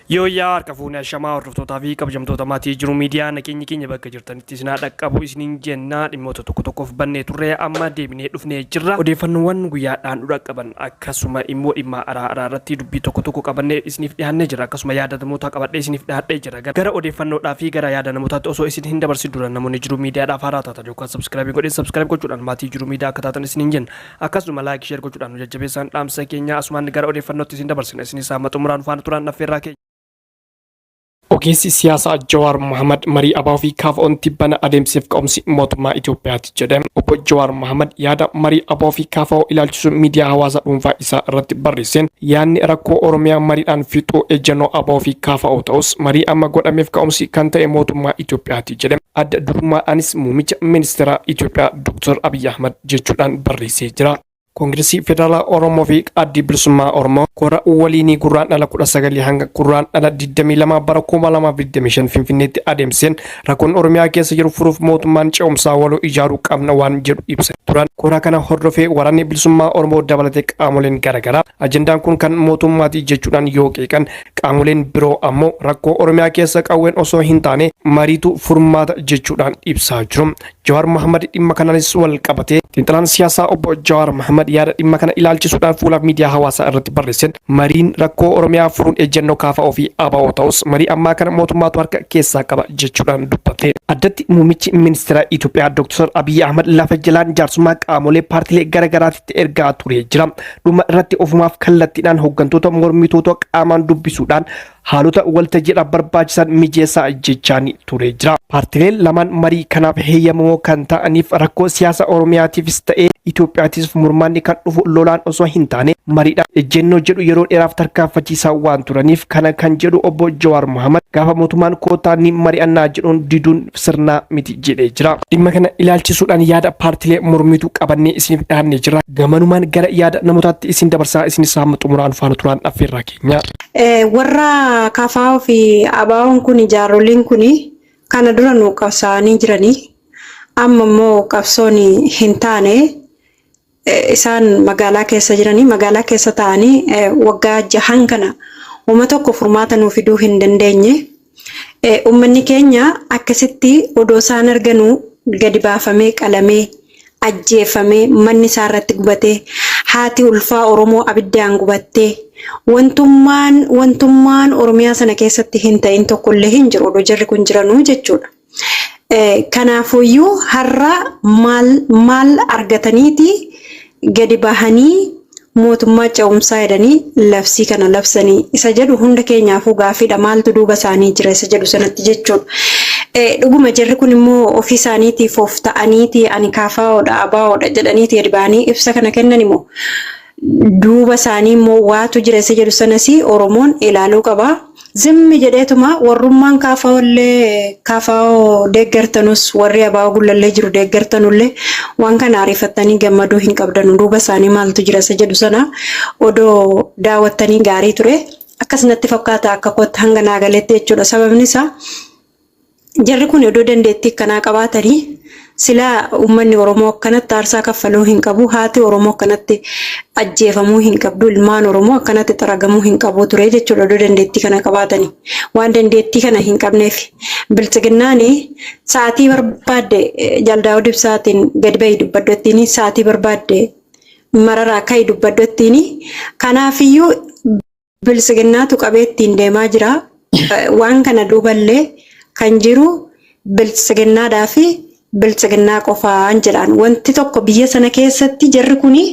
Yooyyaa harka fuunee ashamaa hordoftootaa fi kabajamtoota maatii jiru miidiyaa nageenyi keenya bakka jirtanitti isin haa dhaqqabu isiniin jenna dhimmoota tokko tokkoof bannee turre amma deebinee dhufnee jirra. Odeeffannoowwan guyyaadhaan nu dhaqqaban akkasuma immoo dhimma araa araa irratti dubbii tokko tokko qabannee isiniif dhiyaannee jira akkasuma yaada namootaa qabadhee isiniif dhiyaadhee jira. Gara odeeffannoodhaa fi gara yaada namootaatti osoo isin hin dabarsin dura namoonni jiru miidiyaadhaaf haaraa taatan yookaan subscribe godhin subscribe gochuudhaan maatii jiru miidiyaa akka taatan isiniin jenna. Akkasuma like share gochuudhaan nu jajjabeessaan dhaamsa keenya asumaan gara odeeffannootti isin dabarsina. Isinis hamma xumuraan faana turaan affeerraa keenya. Ogeessi siyaasaa Jawaar Mohaammed marii ABO fi KFO'n tibbana adeemsiseef ka'umsi mootummaa Itoophiyaati jedhe. Obbo Jawaar Mohaammed yaada marii ABO fi KFO ilaalchisuun miidiyaa hawaasaa dhuunfaa isaa irratti barreesseen yaadni rakkoo Oromiyaa mariidhaan fixuu ejjennoo ABO fi KFO ta'us marii amma godhameef ka'umsi kan ta'e mootummaa Itoophiyaati jedhe. Adda durummaadhaanis muummicha ministeeraa Itoophiyaa Dr. Abiy Ahmad jechuudhaan barreessee jira. Koongiresii Federaalaa Oromoo fi Addi Bilisummaa Oromoo kora waliinii Gurraandhala 19 hanga Gurraandhala 22 bara 2025 Finfinneetti adeemsiseen rakkoon Oromiyaa keessa jiru furuuf mootummaan ce'umsaa waloo ijaaruu qabna waan jedhu ibsa turan. Kora kana hordofee waraanni bilisummaa Oromoo dabalatee qaamoleen garaagaraa ajandaan kun kan mootummaati jechuudhaan yoo qeeqan qaamoleen biroo ammoo rakkoo Oromiyaa keessa qawween osoo hin taane mariitu furmaata jechuudhaan ibsaa jiru. Jawaar Mohammad dhimma kanaanis wal qabatee xiinxalaan siyaasaa obbo Jawaar Mohammad yaada dhimma kana ilaalchisuudhaan fuula miidiyaa hawaasaa irratti barreesseen mariin rakkoo Oromiyaa furuun ejjennoo KFO fi ABO ta'us marii ammaa kana mootummaatu harka keessaa qaba jechuudhaan dubbate. Addatti muummichi ministeera Itoophiyaa Dr. Abiyyi Ahmad lafa jalaan jaarsummaa qaamolee paartilee garaagaraatitti ergaa turee jira. Dhuma irratti ofumaaf kallattiidhaan hooggantoota mormitoota qaamaan dubbisuudhaan haalota waltajjiidhaaf barbaachisan mijeessaa jechaan ture jira. Paartileen lamaan marii kanaaf heeyyamamoo kan ta'aniif rakkoo siyaasa Oromiyaatiifis ta'ee Itoophiyaatiif furmaanni kan dhufu lolaan osoo hin taane mariidhaan ejjennoo jedhu yeroo dheeraaf tarkaanfachiisaa waan turaniif kana kan jedhu obbo Jawaar Mohaammed gaafa mootummaan koottaa ni mari'annaa jedhuun diduun sirnaa miti jedhee jira. Dhimma kana ilaalchisuudhaan yaada paartilee mormituu qabannee isiniif dhiyaannee jira. Gamanumaan gara yaada namootaatti isin dabarsaa isinis hamma xumuraan faana turaan affeerraa keenya. Warra KFO fi ABO'n kun jaaroliin kun kana dura nu qabsaa'anii jiranii. Amma immoo qabsoon hin taane isaan magaalaa keessa jiranii magaalaa keessa taa'anii waggaa jahan kana uma tokko furmaata nuu fiduu hin dandeenye. Uummanni keenya akkasitti odoo isaan arganuu gadi baafamee qalamee ajjeefamee manni isaa irratti gubatee haati ulfaa Oromoo abiddaan gubattee wantummaan wantummaan Oromiyaa sana keessatti hin ta'in tokkollee hin jiru odoo jarri kun jiranuu jechuudha. Kanaafuyyuu har'a maal maal argataniiti gadi bahanii mootummaa ce'umsaa jedhanii labsii kana labsanii isa jedhu hunda keenyaafuu gaaffiidha maaltu duuba isaanii jira isa jedhu sanatti jechuudha. Dhuguma jarri kun immoo ofii isaaniitiif of ta'aniiti ani kaafaa'oodha abaa'oodha jedhaniiti gadi bahanii ibsa kana kennan immoo duuba isaanii immoo waatu jira isa jedhu sanas Oromoon ilaaluu qaba. Zimmi jedheetuma warrummaan kaafaa'ollee kaafaa'oo deeggartanus warri abaa'oo gullallee jiru deeggartanullee waan kana ariifattanii gammaduu hin qabdanu duuba isaanii maaltu jira isa jedhu sana odoo daawwattanii gaarii ture. Akkas natti fakkaata akka kootti hanga naa galetti jechuudha. Sababni isaa Jarri kun odoo dandeettii akkanaa qabaatanii silaa uummanni Oromoo akkanatti aarsaa kaffaluu hin qabu, haati Oromoo akkanatti ajjeefamuu hin qabdu, ilmaan Oromoo akkanatti xaragamuu hin qabu ture jechuudha odoo dandeettii kana qabaatanii. Waan dandeettii kana hin qabneef biltsiginnaan sa'aatii barbaadde Jaal Daawud Ibsaatiin gadi bahi dubbadhu ittiin sa'aatii barbaadde mararaa ka'i dubbadhu ittiin. Kanaafiyyuu Biltsiginnaatu qabee ittiin deemaa jira. Waan kana duuballee kan jiru biltsiginnaadhaa fi biltsiginnaa qofaan jedhaan. Wanti tokko biyya sana keessatti jarri kuni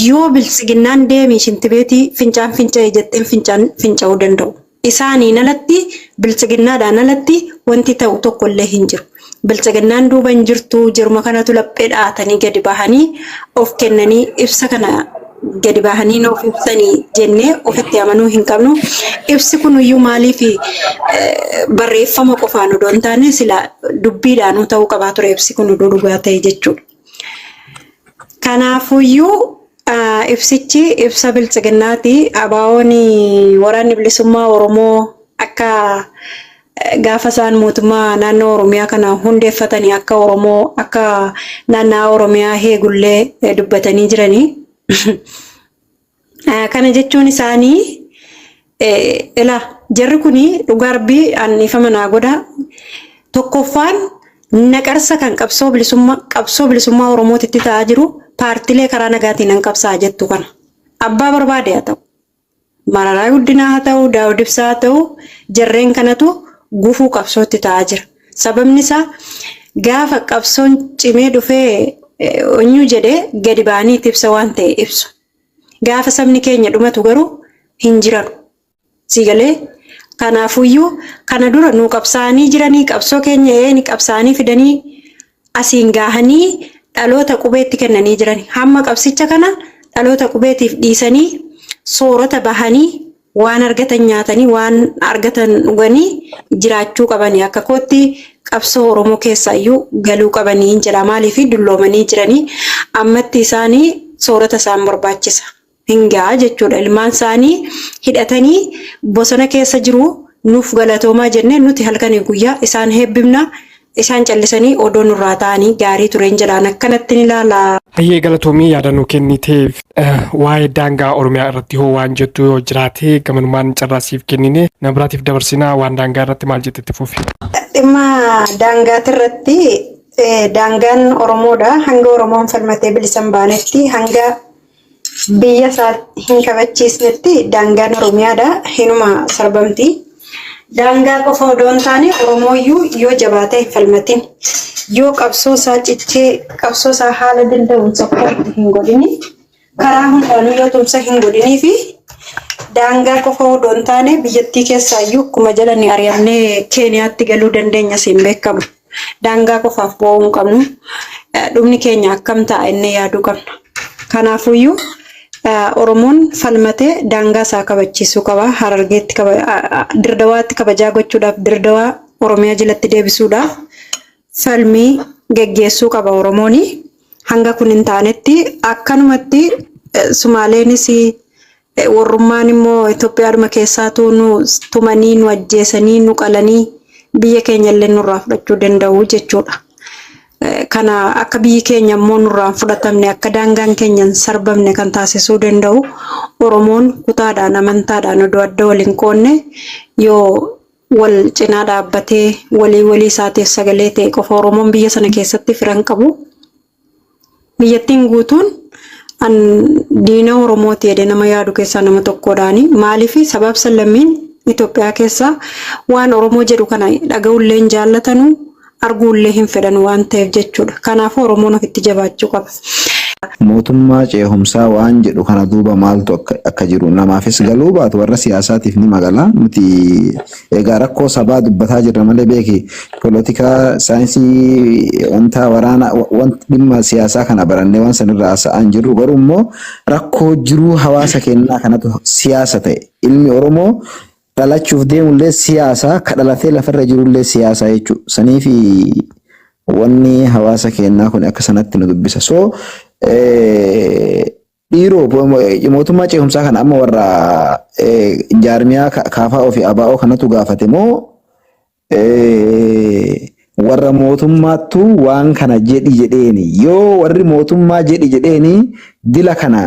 yoo biltsiginnaan deemi shintibeetii fincaan finca'e jetteen fincaan finca'uu danda'u. Isaaniin alatti biltsiginnaadhaan alatti wanti ta'u tokkollee hin jiru. Biltsiginnaan duuba hin jirtu jiruma kanatu laphee dha'atanii gadi bahanii of kennanii ibsa kana gadi bahanii nuuf ibsanii jennee ofitti amanuu hin qabnu. Ibsi kunuyyuu maaliif barreeffama qofaan odoo hin taane sila dubbiidhaanuu ta'uu qabaa ture ibsi kun odoo dhugaa ta'e jechuudha. Kanaafuyyuu ibsichi ibsa biltsiginnaati. ABO'n waraanni bilisummaa Oromoo akka gaafa isaan mootummaa naannoo Oromiyaa kana hundeeffatanii akka Oromoo akka naanna'aa Oromiyaa heegullee dubbatanii jiranii. Kana jechuun isaanii Ilaa jarri kuni dhugaa rabbii anniifama naa godha. Tokkoffaan naqarsa kan qabsoo bilisummaa Oromootitti ta'aa jiru paartilee karaa nagaatiin nan qabsaa jettu kana. Abbaa barbaade haa ta'u. Mararaa Guddinaa haa ta'u, Daawud Ibsaa haa ta'u, jarreen kanatu gufuu qabsootti ta'aa jira. Sababni isaa gaafa qabsoon cimee dhufee onyuu jedhee gadi ba'anii ibsa waan ta'e ibsu. Gaafa sabni keenya dhumatu garuu hin jiranu. Siigalee kanaafuyyuu kana dura nu qabsaa'anii jiranii, qabsoo keenya eeni qabsaa'anii fidanii asiin gaahanii dhaloota qubeetti kennanii jiran. Hamma qabsicha kana dhaloota qubeetiif dhiisanii soorata bahanii waan argatan nyaatanii waan argatan dhuganii jiraachuu qabanii, akka kootti qabsoo Oromoo keessaayyuu galuu qabanii jedha. Maaliif dulloomanii jiranii ammatti isaanii soorata isaan barbaachisa. Hin ga'a jechuudha. Ilmaan isaanii hidhatanii bosona keessa jiru, nuuf galatoomaa jennee nuti halkanii guyyaa isaan heebbifna. Isaan callisanii odoo nurraa ta'anii gaarii tureen jedhaan, akkanatti ni ilaala. Hayyee, galatoomii yaadannoo kenniteef. Waa'ee daangaa Oromiyaa irratti hoo waan jettu yoo jiraate gamanumaan carraa siif kennine nama biraatiif dabarsinaa. Waan daangaa irratti maal jette, itti fufi. Dhimma daangaati irratti, daangaan Oromoodha. Hanga Oromoon falmatee bilisa hin baanetti, hanga biyya isaa hin kabachiisnetti daangaan Oromiyaadha. Hinuma sarbamti. Daangaa qofa odoo hin taane Oromooyyuu yoo jabaatee hin falmatin, yoo qabsoo isaa cichee qabsoo isaa haala danda'uun support hin godhini, karaa hundaanuu yoo tumsa hin godhinii fi daangaa qofa odoo hin taane biyyattii keessaayyuu akkuma jedhani ari'amnee Keeniyaatti galuu dandeenya siin beekamu. Daangaa qofaaf bo'uu hin qabnu. Dhumni keenya akkam ta'a inni yaaduu qabna. Kanaafuyyuu Oromoon falmatee daangaa isaa kabachiisuu qaba. Harargeetti, Dirdawaatti kabajaa gochuudhaaf, Dirdawaa Oromiyaa jalatti deebisuudhaaf falmii geggeessuu qaba Oromooni. Hanga kun hin taanetti akkanumatti Sumaaleenis warrummaan immoo Itoophiyaadhuma keessaatu nu tumanii, nu ajjeesanii, nu qalanii biyya keenya illee nurraa fudhachuu danda'u jechuudha. Kana akka biyyi keenya immoo nurraa hin fudhatamne, akka daangaan keenya hin sarbamne kan taasisuu danda'u Oromoon kutaadhaan, amantaadhaan odoo adda wal hin qoonne yoo wal cinaa dhaabbatee walii walii isaatiif sagalee ta'e qofa Oromoon biyya sana keessatti firan qabu. Biyyattiin guutuun an diina Oromooti jedhee nama yaadu keessaa nama tokkodhaani. Maaliif sabaaf sablammiin Itoophiyaa keessaa waan Oromoo jedhu kana dhaga'ullee hin jaallatanu, arguullee hin fedhan waan ta'eef jechuudha. Kanaafuu Oromoon ofitti jabaachuu qaba. Mootummaa ceehumsaa waan jedhu kana duuba maaltu akka jiru namaafis galuu baatu warra siyaasaatiif ni magala. Nuti egaa rakkoo sabaa dubbataa jirra malee, beeki, poolitikaa saayinsii wanta waraana wanti dhimma siyaasaa kana barannee waan sanirraa haasa'aa hin jirru. Garuu immoo rakkoo jiruu hawaasa keenyaa kanatu siyaasa ta'e. Ilmi Oromoo dhalachuuf deemullee siyaasa, ka dhalatee lafarra jirullee siyaasa jechuudha. Saniifi wanni hawaasa keenyaa kun akka sanatti nu dubbisa. So dhiiroo, mootummaa ceehumsaa kana amma warra jaarmiyaa KFO fi ABO kanatu gaafate moo warra mootummaattu waan kana jedhi jedheeni? Yoo warri mootummaa jedhi jedheeni, dila kana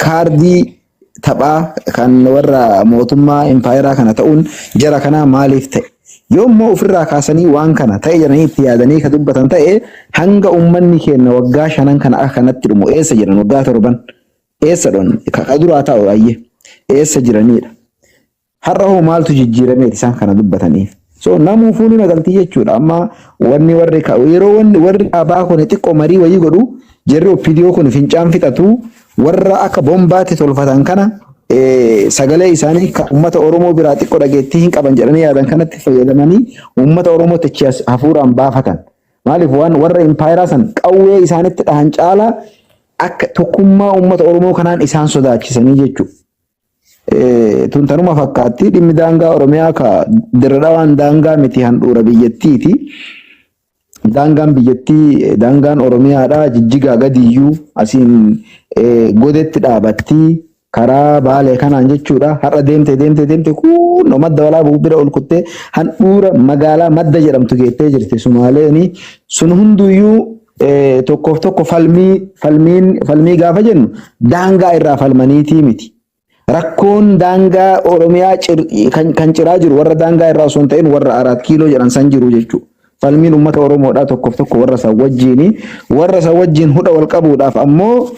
kaardii taphaa kan warra mootummaa impaayeraa kana ta'uun jara kanaa maaliif ta'e? Yoo immoo ofirraa kaasanii waan kana ta'e jedhanii itti yaadanii ka dubbatan ta'e, hanga uummanni keenya waggaa 5n kana akka kanatti dhumu eessa jiran? Waggaa 7n eessa dhon ka duraa taa'u baay'ee eessa jiranidha. Har'a hoo maaltu jijjiirameeti isaan kana dubbataniif? So namuufuu ni magaltii jechuudha. Amma wanni warri yeroo wanni warri abaa kun xiqqoo marii wayii godhu, jarri OPDO kun fincaan fixatu, warra akka bombaatti tolfatan kana, sagalee isaanii kan uummata Oromoo biraa xiqqoo dhageettii hin qaban jedhanii yaadan kanatti fayyadamanii uummata Oromootti achi as hafuuraan baafatan. Maaliif waan warra impaayeraa san qawwee isaanitti dhahan caalaa akka tokkummaa uummata Oromoo kanaan isaan sodaachisanii jechuudha. Tun tanuma fakkaatti. Dhimmi daangaa Oromiyaa ka dirra dhawaan daangaa miti, handhuura biyyattiiti. Daangaan biyyattii, daangaan Oromiyaadha, Jijjigaa gadiyyuu asiin godetti dhaabatti karaa Baalee kanaan jechuudha. Har'a deemte deemte deemte kunoo Madda Walaabuu bira ol kuttee handhuura magaalaa Madda jedhamtu geettee jirti Sumaaleeni. Sun hunduyyuu tokkoof tokko falmii falmiin falmii gaafa jennu daangaa irraa falmaniitii miti. Rakkoon daangaa Oromiyaa kan ciraa jiru warra daangaa irraa osoo hin ta'in warra Araat Kiiloo jedhan san jiru jechuudha. Falmiin uummata Oromoodhaa tokkoof tokko warra san wajjiini. Warra san wajjiin hudha wal qabuudhaaf ammoo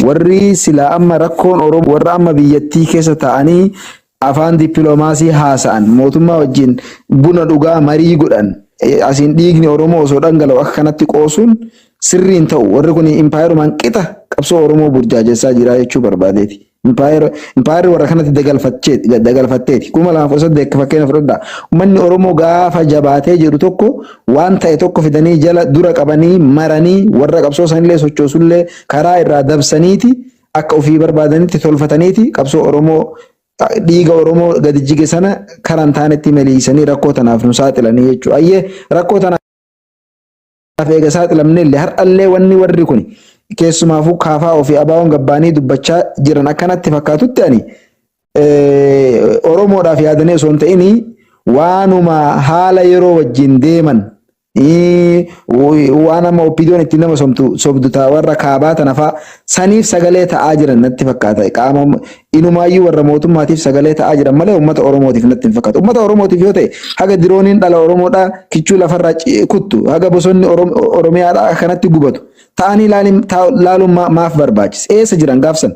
warri silaa amma rakkoon Oromoo warra amma biyyattii keessa ta'anii afaan dippiloomaasii haasa'an, mootummaa wajjin buna dhugaa marii godhan, asiin dhiigni Oromoo osoo dhangala'u akka kanatti qoosuun sirrii hin ta'u. Warri kun impaayerumaan qixa qabsoo Oromoo burjaajessaa jira jechuu barbaadeeti. Impaayerri warra kanatti dagalfatteeti. 2018 fakkeenya fudhadhaa. Uummanni Oromoo gaafa jabaatee jedhu tokko waan ta'e tokko fidanii jala dura qabanii maranii warra qabsoo sanillee sochoosullee karaa irraa dabsaniiti, akka ofii barbaadanitti tolfataniiti, qabsoo Oromoo, dhiiga Oromoo gadi jige sana karaa hin taanetti meliisanii rakkoo tanaaf nu saaxilanii jechuudha. Ayyee, rakkoo tanaaf eega saaxilamne illee, har'allee wanni warri kun keessumaafuu kaafaa ofii abaawoon gabbaanii dubbachaa jiran akkanatti fakkaatutti ani Oromoodhaaf yaadanii osoo hin ta'in waanuma haala yeroo wajjin deeman, waan amma OPDOn ittiin nama sobdu ta'a, warra kaabaa tana fa'a saniif sagalee ta'aa jiran natti fakkaata. Qaama inumaayyuu warra mootummaatiif sagalee ta'aa jiran malee uummata Oromootiif natti hin fakkaatu. Uummata Oromootiif yoo ta'e, haga dirooniin dhala Oromoodhaa kichuu lafarraa kuttu, haga bosonni Oromiyaadhaa akkanatti gubatu ta'anii laaluun maaf barbaachise? Eessa jiran gaafsan?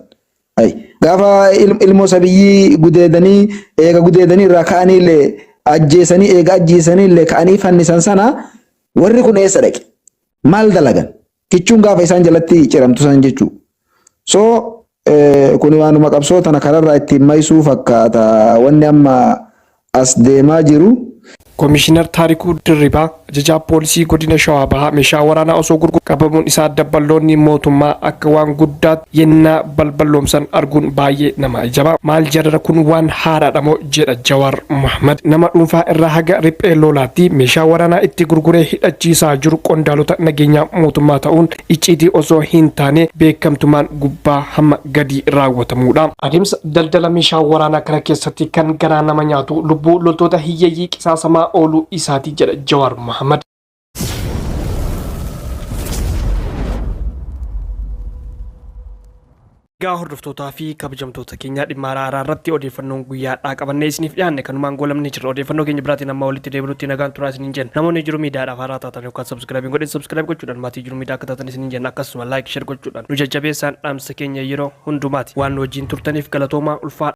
Gaafa ilmoo sabiyyii gudeedanii, eega gudeedanii irraa ka'anii illee ajjeesanii, eega ajjeesanii illee ka'anii fannisan sana, warri kun eessa dhaqe? Maal dalagan? Kichuun gaafa isaan jalatti ciramtu san jechuudha. So kuni waanuma qabsoo tana kararraa ittiin maysuu fakkaata wanni amma as deemaa jiru. Komishinar Taarikuu Dirribaa, ajajaa poolisii godina Shawaa Bahaa, meeshaa waraanaa osoo gurguru qabamuun isaa dabballoonni mootummaa akka waan guddaatti yennaa balballoomsan arguun baay'ee nama ajaba. Maal jarara, kun waan haaraadha moo jedha Jawaar Muhammad. Nama dhuunfaa irraa haga riphee lolaatti meeshaa waraanaa itti gurguree hidhachiisaa jiru qondaalota nageenyaa mootummaa ta'uun icciitii osoo hin taane beekamtumaan gubbaa hamma gadi raawwatamuudha. Adeemsa daldala meeshaa waraanaa kana keessatti kan garaa nama nyaatu lubbuu loltoota hiyyeeyyii qisaasamaa ooluu isaati jedha Jawaar Muhammad. Egaa hordoftootaa fi kabajamtoota keenyaa, dhimma araaraa irratti odeeffannoon guyyaadhaa qabannee isiniif dhiyaanne kanumaan goolamni jirra. Odeeffannoo keenya biraatiin amma walitti deebinutti nagaan turaa isiniin jenna. Namoonni Jiru Miidiyaadhaaf haaraa taatan yookaan subscribe hin godhin, subscribe gochuudhaan maatii Jiru Miidiyaa akka taatan isiniin jenna. Akkasuma like, share gochuudhaan nu jajjabeessaan dhaamsa keenya yeroo hundumaati. Waan nu wajjin turtaniif galatoomaa, ulfaadha.